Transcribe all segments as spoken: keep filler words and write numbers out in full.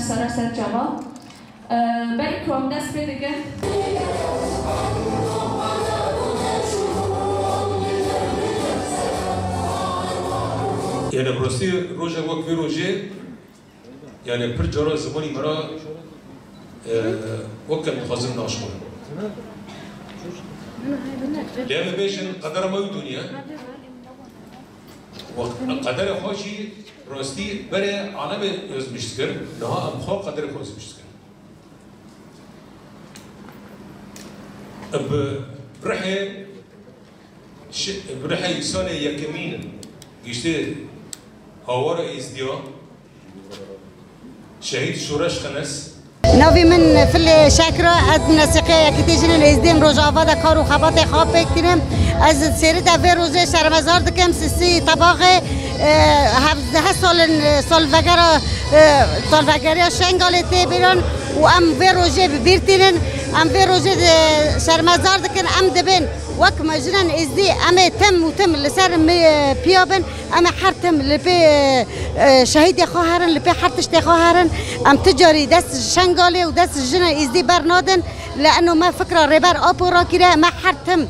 Sere ser çava. Ee, berî ku em dest pê dikin. Yani bi rastî rojek wek vê rojê, yani pir cara zimanî me re, e, wek em dixwazin naşixulin. Lê em ê bêjin qedera me wî dûniye. Wek qederê xwe jî rastî berê alemê yazmîş dikir, niha em xwe qederê xwe yazmîş dikin. Bi rihê şi-, bi rihê salê yekemîn giştê hawara Êzdiya, şehîd Şoreş Xenes. Navê min Filê Şekra, ez neseqeya Yekîtî Jinên Êzdî im Rojava de kar û xebatê xwe pêk tînim. Ez sêrî de vê rojê şermezar dikim, sisî tebaxê, e, hevdeh salin, e, salvegera, e, salvegeriya Şengalê tê bîran û em vê rojê bi bîr tînin. Em vê rojê de şermezar dikin, em dibin wek me jinên Êzdî, em ê tim û tim li ser mi-, e, piya bin. Em ê her tim li pê, e, e, şehîdê xwe herin, li pê her tiştê xwe herin. Em ti carî dest ji Şengalê û dest ji jina Êzdî bernadin. Li eno me fikra Rêber Apo rakiriye, me her tim, e,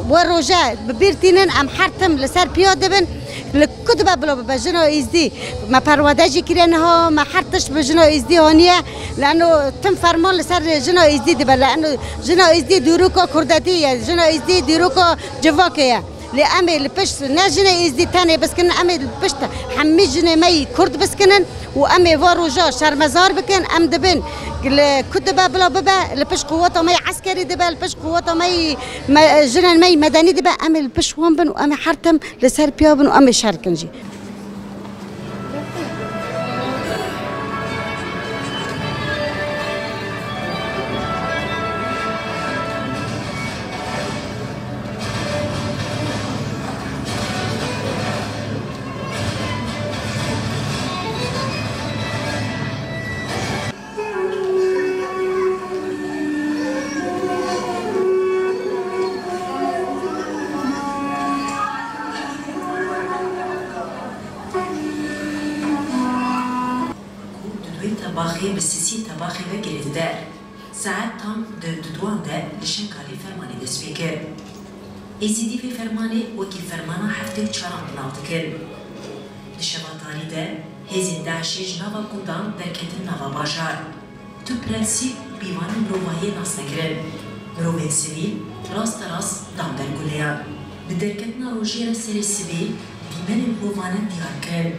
we roje bi bîr tînin, em her tim li ser piya dibin. Li ku dibe bila bibe jina Êzdî, me perwerde jî kiriye niha, me her tişt bi jina Êzdî haniye. Li eno tim ferman li ser jina Êzdî dibe. Li eno jina Êzdî dîroka kurdetî ye, jina Êzdî dîroka civakê ye. Lê em ê li pişt ne jinê Êzdî tenê biskinin, em ê li pişt hemî jinê me yî Kurd biskinin û em ê va roja şermezar bikin. Em dibin li ku dibe bila bibe, li pişt quweta me yî eskerî dibe, li pişt quweta me yî me-, jinên me yî medenî dibe, em ê li pişt wan bin û em ê her tim li ser piya bin û em ê şer kin jî. Ku di duê tebaxê bi sisî tebaxê ve girêdide. Saet tam di duduan de li Şengalê fermanê dest pê kir. Êzidî vê fermanê wekî fermana heftê û çaran bi nav dikin. Di şeva tarî de hêzên DAIŞê ji nava gundan derketin nava bajar. Tu prensîp û pîvanên mirovahiyê nas nekirin. Mirovên sivîl rasterast dan ber guleyan. Bi derketina rojê re serê sibê dîmenên hovanin diyar kirin.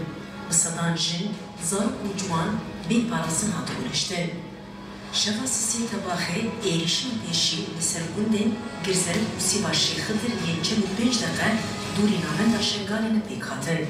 Bi sedan jin, zarok û ciwan bê parastin hatin rûniştin. Şeva sisê tebaxê êrîşên pêşî li ser gundên Girzerik û Sîva Şêx Xidir yên çil û pênc deqe dûrî navenda Şengalê ne pêk hatin.